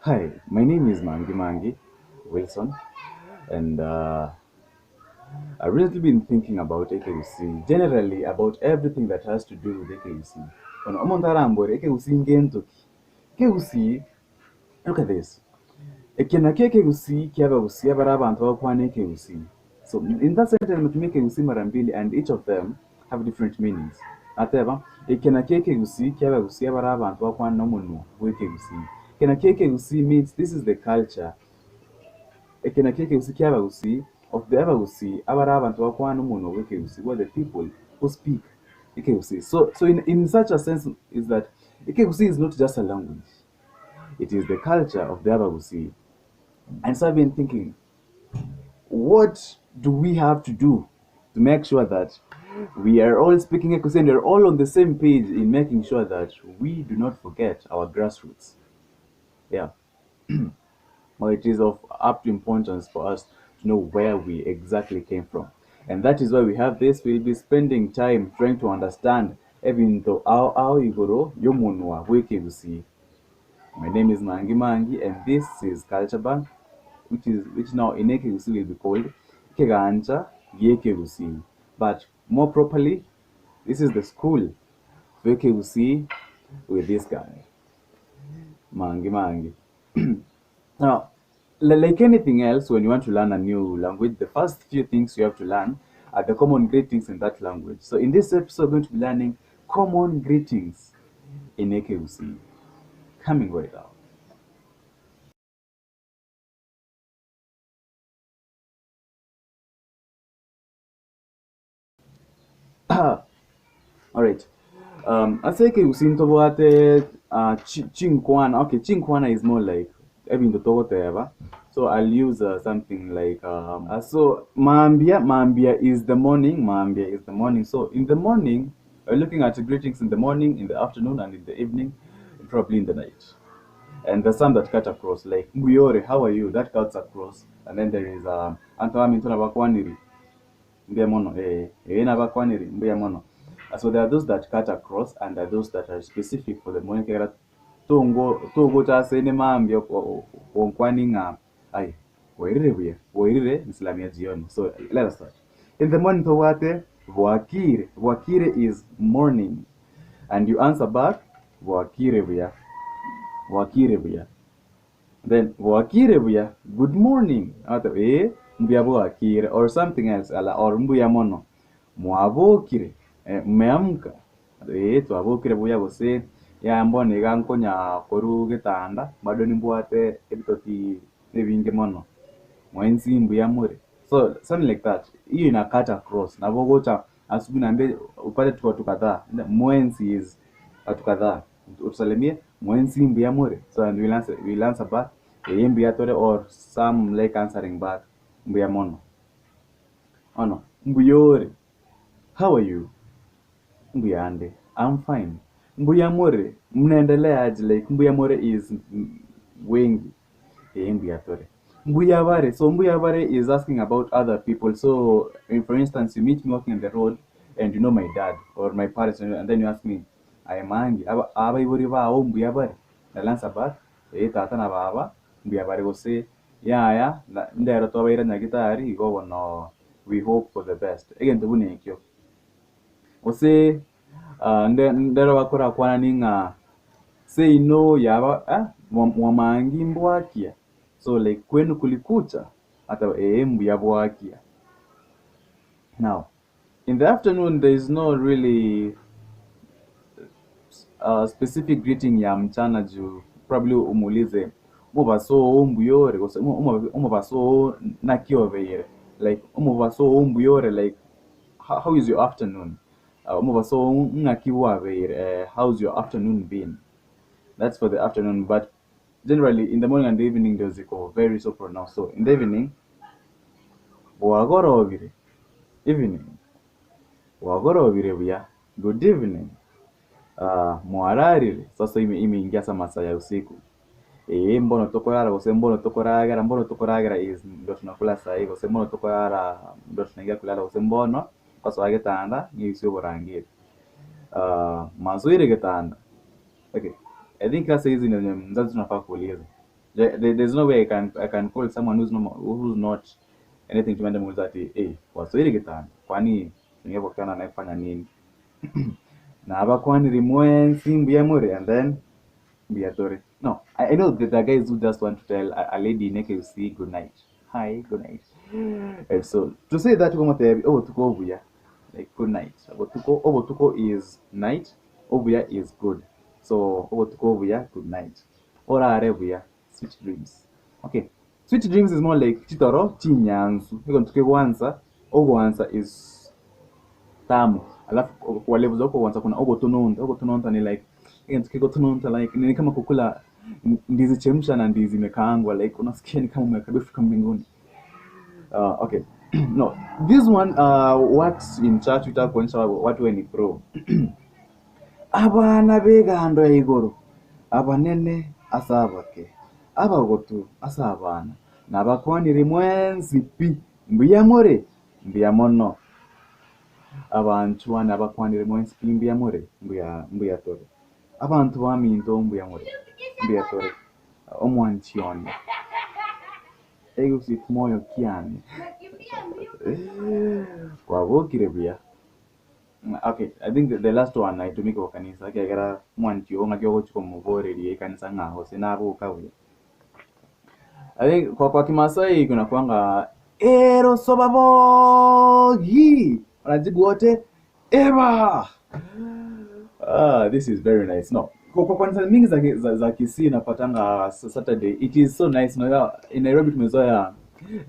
Hi, my name is Mangi Mangi Wilson, and uh, I've recently been thinking about AKC, generally about everything that has to do with AKC. Ono omonto arambore AKC ngento ki? AKC, look at this. Eke nakio ekegusii ki'abagusii abare abanto bagokwana ekegusii. So in that sentence nimetumia ekegusii mara mbili and each of them have different meanings. Nateba, eke nakio ekegusii ki'abagusii abare abanto bagokwana omonwa bw'ekegusii. Eke nakio ekegusii means this is the culture. Eke nakio ekegusii ki'abagusii of the abagusii abare abanto bagokwana omonwa bw'ekegusii who are the people who speak ekegusii. So, so in, in such a sense is that ekegusii is not just a language. It is the culture of the Abagusii. And so I've been thinking, what do we have to do to make sure that we are all speaking Ekegusii and we're all on the same page in making sure that we do not forget our grassroots? Yeah. Well, it is of up importance for us to know where we exactly came from. And that is why we have this. We'll be spending time trying to understand ebinto ao ao igoro y'omonwa bw'ekegusii. My name is Mangi Mangi and this is Culture Bank, which is which now in Ekegusii will be called Kegancha Giekegusii. But more properly, this is the school of Ekegusii with this guy, Mangi Mangi. Now, like anything else, when you want to learn a new language, the first few things you have to learn are the common greetings in that language. So in this episode, we're going to be learning common greetings in Ekegusii. Coming right up. All right. Um, ase ekegusii ntobwate uh, chi- chinkwana. Okay, chinkwana is more like ebinto togoteba. So I'll use uh, something like um, uh, so mambia mambia is the morning, mambia is the morning. So in the morning, we're looking at greetings in the morning, in the afternoon and in the evening, and probably in the night. And there's some that cut across like mbuyore, how are you? That cuts across. And then there is um anto aminto nabakwaniri mbuya mono eh eh nabakwaniri mbuya mono. Uh, So there are those that cut across and there are those that are specific for the morning. Kegera tongo togocha ase mambia onkwani ng'a ai bwairire buya bwairire ni salamu ya jioni. So let us start. In the morning tobwate bwakire. Bwakire is morning and you answer back bwakire buya bwakire buya. Then bwakire buya good morning. Ata eh mbuya bwakire or something else ala or mbuya mono mwabokire eh, mmeamka eh twabokire buya gose ya mbona iga nkonya koru getanda bado nimbwate ebitoti ebinge mono mwenzi mbuya more so something like that hiyo ina cut across na gocha asubuhi naambia upate tu watu kadhaa mwenzi is watu kadhaa utusalimie mwenzi mbuya more so and we'll answer, we'll answer back eh mbuya tore or some like answering back mbuya mono ono mbuyore how are you mbuya ande i'm fine mbuya more mnaendelea aje like mbuya more is mm, wengi eh mbuya tore mbuya bare so mbuya bare is asking about other people so if, for instance you meet me walking on the road and you know my dad or my parents and then you ask me aye mangi aba abaibori bao mbuya bare I'll answer back eh tata na baba mbuya bare gose yaya na- ndero twabaira nyagitari igo bono we hope for the best egento buna ekio gose uh, nde, ndero bakorakwana ning'a seino yaba eh, mwamangi mbwakia so like kwenu kulikucha ata eh mbuya bwakia now in the afternoon there is no really uh, specific greeting ya mchana juu probably umuulize umubaso mbuyore gose umubaso nakiobeire like umubaso mbuyore like how, how is your afternoon uh, umubaso ng'aki bwabeire uh, how's your afternoon been that's for the afternoon but generally in the morning and the evening there's ziko very so pronounced so in the evening bwagorobire evening bwagorobire buya good evening uh, mwararire sasa ime imeingia sa masaa ya usiku eh mbono tokorara gose mbono tokoragera mbono tokoragera is ndo tunakula sahi gose mbono tokorara ndo tunaingia kulala gose mbono kwasoa getanda ng'isio oborangeri uh, mazoire getanda okay. I think sasa hizi ndio mzazi tunafaa kuuliza. There's no way I can call someone who's not anything to muuliza ati, "Eh, waswahili kitanda kwani ningepokana anayefanya nini?" Na abakwanire mwensi, mbuya muri? And then mbuya tore. No, I know that there are guys who just want to tell a lady in AKC good night. Hi, good night. And so to say that ukomotebi obotuko obuya, like good night. Obotuko, obotuko is night, obuya is good. So obotuko obuya, good night. Orare buya, sweet dreams. Okay. Sweet dreams is more like chitoro chinyansu. Iko tukigwansa, ogwansa is tamu. Alafu kwa level za huko kwanza kuna ogotononta. Ogotononta ni like tukigotononta, like ni kama kukula ndizi chemsha na ndizi imekaangwa, like unasikia ni kama umekaribia kufika mbinguni. Okay. No, this one works in church utaka kuonyesha watu we ni pro. Abana begando ya igoro, abanene ase abake, abagotu ase abana, nabakwanire mwensi pi, mbuya more? Mbuya mono. Abantu bane abakwanire mwensi pi, mbuya more? Mbuya, mbuya tore. Abantu baminto, mbuya more? Mbuya tore. Omwanchione. Egusi moyo kiane. Kwabokire buya. Okay, I think the last one naitumika kwa kanisa kiagera mwanchi ng'aki ogochika omoborerie ekanisa ng'a gose naboka buya. I think kwa Kimasai kuna kuanga ero sobabogi. Wanajibu wote eba. Ah, this is very nice. No. Kwa kanisa mingi za Kisii napatanga Saturday. It is so nice. Unajua in Nairobi tumezoea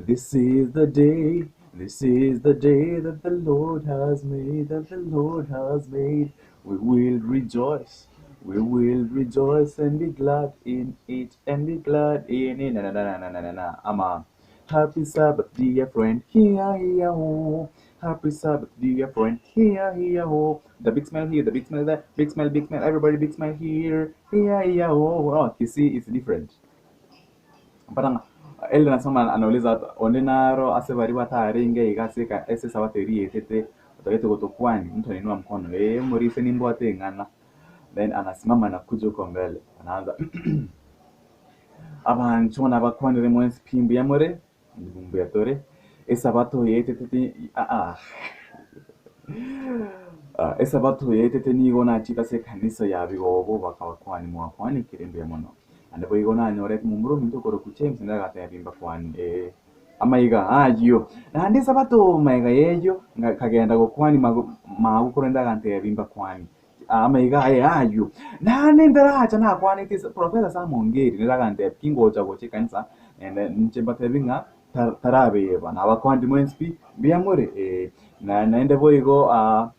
"This is the day, this is the day that the Lord has made, that the Lord has made. We will rejoice. We will rejoice and be glad in it, and be glad in it." Na na na na na na na. Ama "Happy Sabbath, dear friend. Here, here, ho. Happy Sabbath, dear friend. Here, here, ho. The big smile here, the big smile there. Big smile, big smile. Everybody, big smile here. Here, here, ho." Oh, you see, it's different. Parang elder anasema, anauliza onde naro ase bari bataringe igase ka ese sabateri etete otagete gotokwani. Mtu anainua mkono, "Eh, murise nimbo atengana." Then anasimama na kuja huko mbele, anaanza, "Abantu nabakwanire mwensi pi, mbuya more? Mbuya tore. Esabato yetete, ah ah. Ah, esabato yetete nigo nachita ase ekanisa ya bigobo bakabakwani mwakwanikire, mbuya mono. Ande boigo nanyorete momura ominto okoroku James ndagatebia mbakwani, eh, amaiga ayio. Naende esabato maiga yeyo kagenda gokwani magukoro ndagantebia mbakwani. Ah, amaiga aye ayio. Naende ndaracha nakwanete Professor Sam Ongeri ndagantebia kingocha gocha ekanisa ende inche mbatebi ng'a tarabeba nabakwandi mwensi pi, mbuya more? Eh, na naende boigo, ah,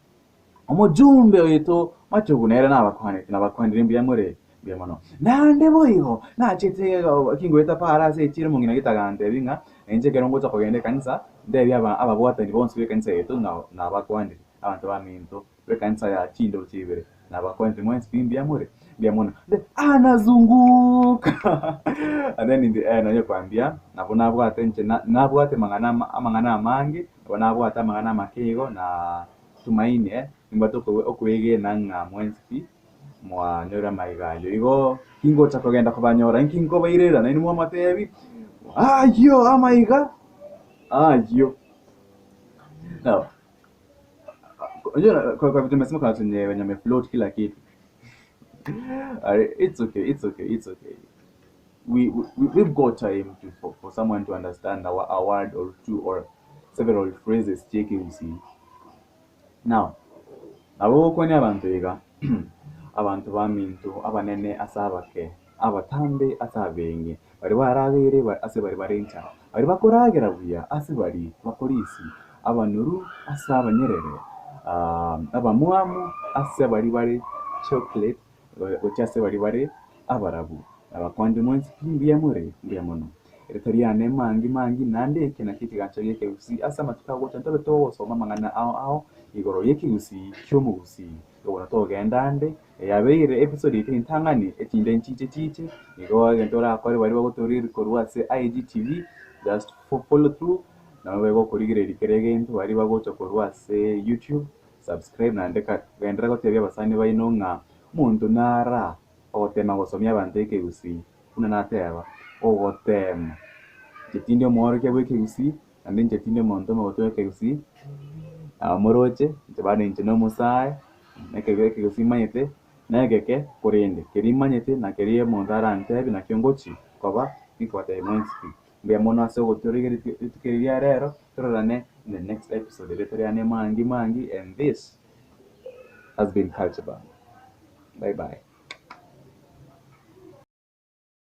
omojumbe oito Machogu nere nabakwanete, nabakwanire, mbuya more? Mbuya mono. Naende boigo nachete kingoeta para ase echiro mong'ina getagantebi ng'a inche ekero ngocha kogenda ekanisa ntebi ababwatani bonsi b'ekanisa yaito ng'a nabakwanire. Abanto baminto b'ekanisa ya chindoche ibere nabakwanire mwensi pi, mbuya more? Mbuya mono." Then anazunguka and then in the end naye kwambia nabo nabwate inche nabwate amang'ana amange, nabo nabwate amang'ana amake igo na tumaini, eh, nimbwate okwegena ng'a mwensi pi mwanyora amaiga ayo. Igo kingocha kogenda kobanyora inki nkobairera nainwe mwamatebi ayio amaiga ayio. Now unajua kwa vitu nimesema kuna watu wenye wamefloat kila kitu. It's okay, it's okay, it's okay. We've got time for someone to understand a word or two or several phrases JKUC. Now, nabo gokwani abantu iga, abantu baminto, abanene ase abake, abatambe ase abenge, bari baragere ase bari bare enchara, bari bakoragera buya ase bari bakorisi, abanuru ase abanyerere, abamwamu ase bari bare chocolate, gochia ase bari bare abarabu. Abakwandi mwensi pi, mbuya more? Mbuya mono. Ereta riane Mangi Mangi, naende eke nakio ekigancho gia Ekegusii. Ase amatuko agocha ntobe togosoma amang'ana ao ao igoro y'ekegusii ki'omogusii. Igo togenda ande yabeire episode ete entang'ani, echinde nchiche chiche. Igo egento orakore, baria bagotoriri korwa ase IGTV, just follow through nabo begokorigereria kera egento. Baria bagocha korwa ase YouTube, subscribe naende genderera gotebia abasani baino ng'a omonto nara. Ogotema gosomia abanto ekegusii, buna nateba, ogotema. Inche tindi omoorokia bw'ekegusii, naende inche tindi omonto omogotu bw'ekegusii, nabo moroche, inche bado inche na omosae, na ekebe ekegusii manyete, na egeke, korende keria manyete na keria omonto arantebie nakio ngochi koba ninkobatebia mwensi pi. Mbuya mono ase ogotorigereria rituko eri ria rero, tororane in the next episode ere toreane mangi mangi and this has been Culture Bang. Bye bye.